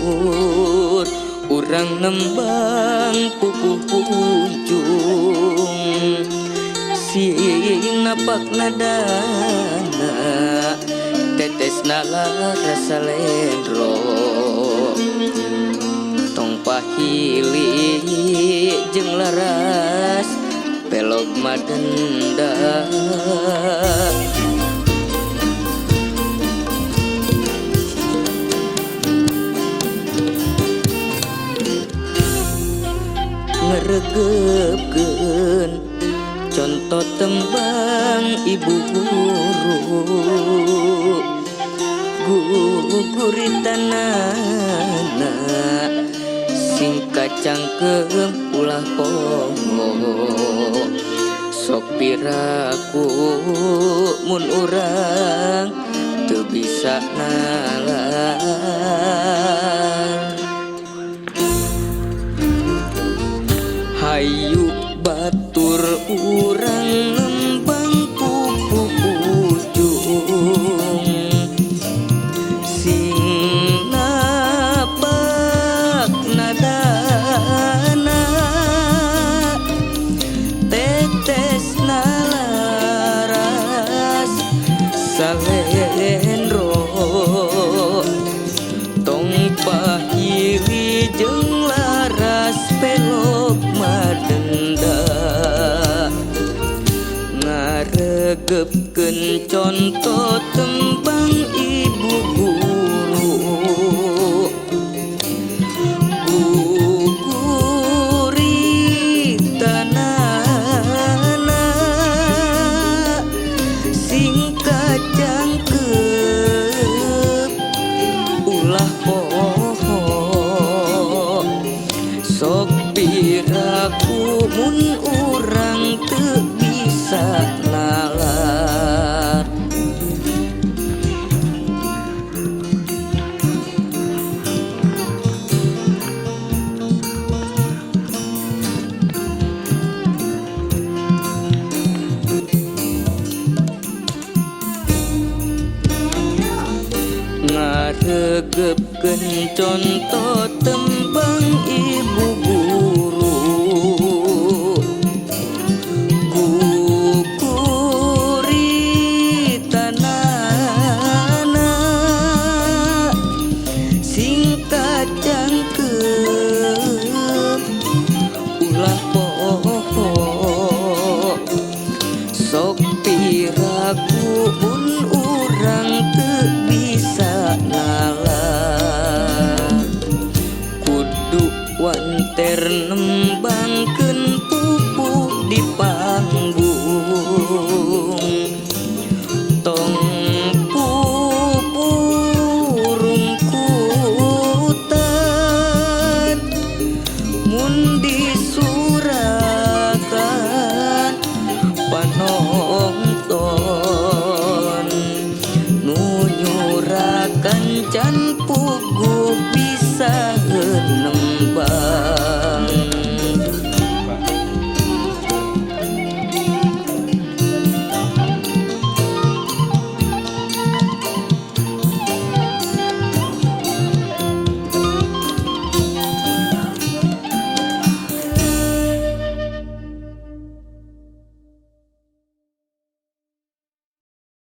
Batur urang nembang pupuh pucung sing napak nadana tetes nalar salendro tong pahili jeung laras pelog madenda. Ngeregepkeun conto tembang ibu guru guguritanana sing kacangkeum ulah poho sok piraku mun urang teu bisa nalar. Hayu batur urang nembang pupuh pucung sing napak nadana tetes nalaras salendro tong pahili jeung laras pelog madenda ngaregepkeun conto tembang ibu guru guguritanana sing kacangkeup ulah poho sok piraku mun urang teu bisa nalar. Ngaregepkeun conto tembang ibu guru guguritanana sing kacangkeup ulah poho sok piraku mun urang teu bisa nalar kudu wanter nembangkeun pupuh di panggung tong pupurungkutan mun disurakan panonton nu nyurakan can puguh bisa nembang.